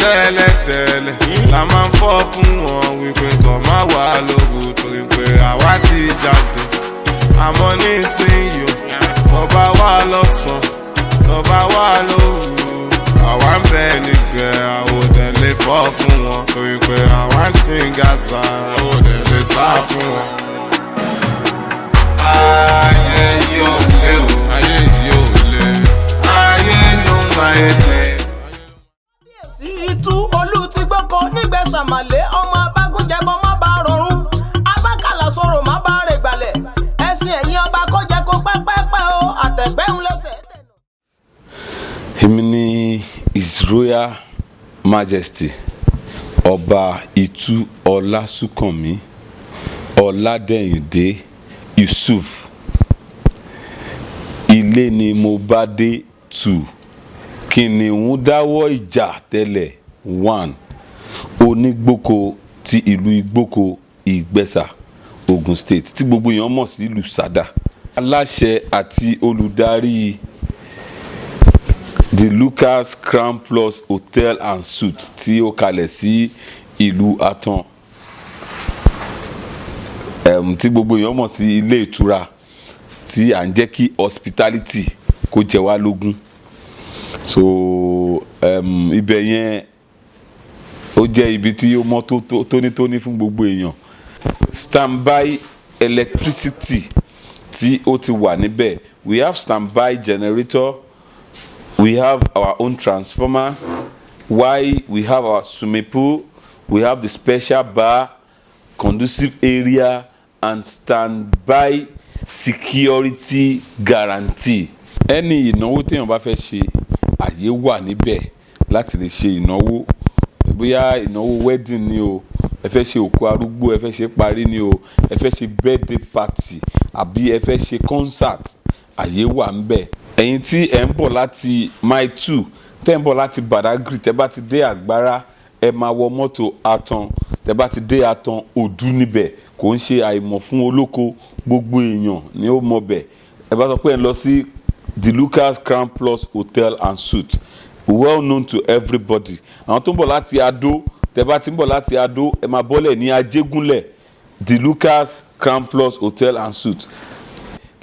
Tẹ́lẹ̀tẹ́lẹ̀ la máa ń fọ́ fún wọn wípé kàn má wà lóru torí pé àwa ti jáde. Àmọ́ nísìnyí o, tó bá wà lọ́sàn-án, tó bá wà lóru, àwa ń bẹ nígbẹ́. Àwọn òdẹ lè fọ́ fún wọn torí pé àwa ń tí ń gàṣà, àwọn òdẹ lè sá fún wọn. Ayé yìí ò lé o, ayé yìí ò lé, ayé ló máa ń lé. Sí itú olú ti gbọ́kọ nígbẹ̀sàmàlẹ́, ọmọ abágúnjẹbọ má bá rọrùn, abákàlà sọ̀rọ̀ má bá rè gbalẹ̀, ẹ̀sìn ẹ̀yìn ọba kó jẹ́ kó pẹ́pẹ́pẹ́ o, àtẹ̀pẹ́ ń lẹ́sẹ̀ tẹ̀nà. Èmi ni His Royal Majesty Ọba Itu Ọlásùnkànmí Ọládẹ̀yìndé Yusuf, ilé ni mo bá dé two, kìnìún dáwọ́ ìjà tẹ́lẹ̀ one, Onígbòkó ti ìlú Ìgbòko, Ìgbẹ́sà, Ogun State, tí gbogbo èèyàn mọ̀ sí Lùsádà, aláṣẹ àti olùdarí The Lucas Crown Plus Hotel and Suites tí ó kalẹ̀ sí ìlú Atan, tí gbogbo èèyàn mọ̀ sí ilé ìtura tí à ń jẹ́ kí hospitality kó jẹ wá lógún. So ibẹ̀ yẹn, ó jẹ́ ibi tí ó mọ́ tónítóní fún gbogbo èèyàn. Standby electricity tí ó ti wà níbẹ̀, we have standby generator, we have our own transformer, why we have our swimming pool, we have the special bar, conducive area and standby security guarantee. Ẹni ìnáwó téèyàn bá fẹ́ ṣe, àyè wà níbẹ̀ láti lè ṣe ìnáwó, bóyá ìnáwó wedding ni o, ẹ fẹ́ ṣe òkú arúgbó, ẹ fẹ́ ṣe parí ni o, ẹ fẹ́ ṣe birthday party, àbí ẹ fẹ́ ṣe concert, àyè wà níbẹ̀. Ẹ̀yin tí ẹ̀ ń bọ̀ láti Mile 2, tẹ́ ń bọ̀ láti Badagry, tẹ́ bá ti dé Àgbára, ẹ máa wọ mọ́tò Atan. Tẹ́ bá ti dé Atan Òdu níbẹ̀, kò ń ṣe àìmọ̀ fún olóko, gbogbo èèyàn ni ó mọ̀ bẹ̀. Ẹ bá sọ pé ẹ ń lọ sí The Lucas Crown Plus Hotel and Suites, well known to everybody. Àwọn tó ń bọ̀ láti Adó, tẹ́ bá ti ń bọ̀ láti Adó, ẹ máa bọ́lẹ̀ ní Ajégúnlẹ̀, The Lucas Crown Plus Hotel and Suites.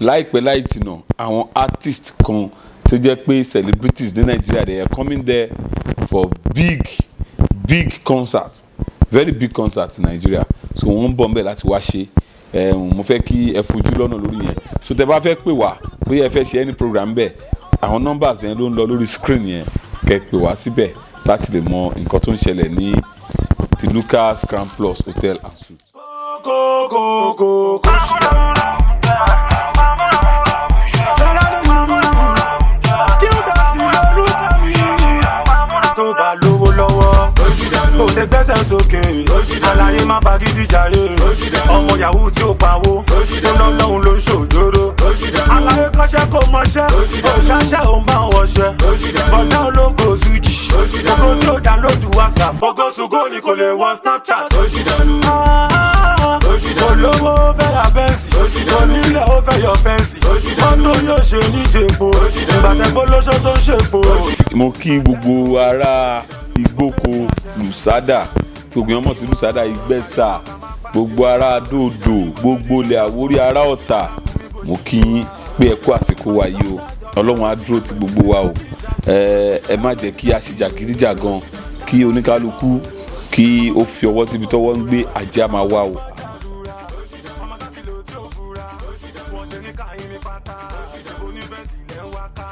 Láìpẹ́ láì jìnnà, àwọn artist kan tó jẹ́ pé celebrities ní Nàìjíríà, they are coming there for big big concert, very big concert in Nigeria. So wọ́n ń bọ̀ nbẹ̀ láti wá ṣe. Mo fẹ́ kí ẹ fojú lọ́nà lórí yẹn. So tẹ́ bá fẹ́ pè wá, bóyá ẹ fẹ́ ṣe any program bẹ́ẹ̀, àwọn numbers yẹn ló ń lọ lórí screen yẹn, kẹ́ pè wá síbẹ̀ láti lè mọ nǹkan tó ń ṣẹlẹ̀ ní The Lucas Crown Plus Hotel and Suites. Go, go, go, go. Fẹ́ràn ló kí ó dọ̀tí lórúkọ mi. Tó bá lówó lọ́wọ́, kò lè gbẹ́sẹ̀ sókè. Àlàyé má fagídí jayé. Ọmọ yahoo tí ó pawó, tó ná lọ́hùn ló ń ṣòjóró. Àlàyé kọ́ṣẹ́ kò mọṣẹ́, òṣàṣẹ́ ò ń bá wọn wọṣẹ́. Bọ̀dá ológo Suji, ògo tí ó download WhatsApp. Ògo Sugo ni kò lè wọ Snapchat. Olówó fẹ́ ra Benz, onílẹ̀ ó fẹ́ yọ fence. Mọ́tò yóò ṣe níjẹ̀po, ìgbàtẹ́gbó lóṣó tó ń ṣèpo. Mo kí gbogbo ará Ìgbóko Lùsádà, tí gbogbo èèyàn mọ̀ sí Lùsádà, Ìgbẹ́sà, gbogbo ará Dòdò, gbogbo ilẹ̀ Àwórí, ará Ọ̀tà, mo kí yín pé ẹ kú àsìkò wa yìí o. Ọlọ́run á dúró ti gbogbo wa o. Ẹ má jẹ́ kí a ṣe jàgídíjàgan, kí oníkálukú kí ó fi ọwọ́ síbi tọ́wọ́ ń gbé, ajé á máa wá o. Ọmọ tó ti lò tí ó fura, wọ́n ṣe ní káyín ní pátá, oníbẹ̀sì lẹ́ ń wá ká.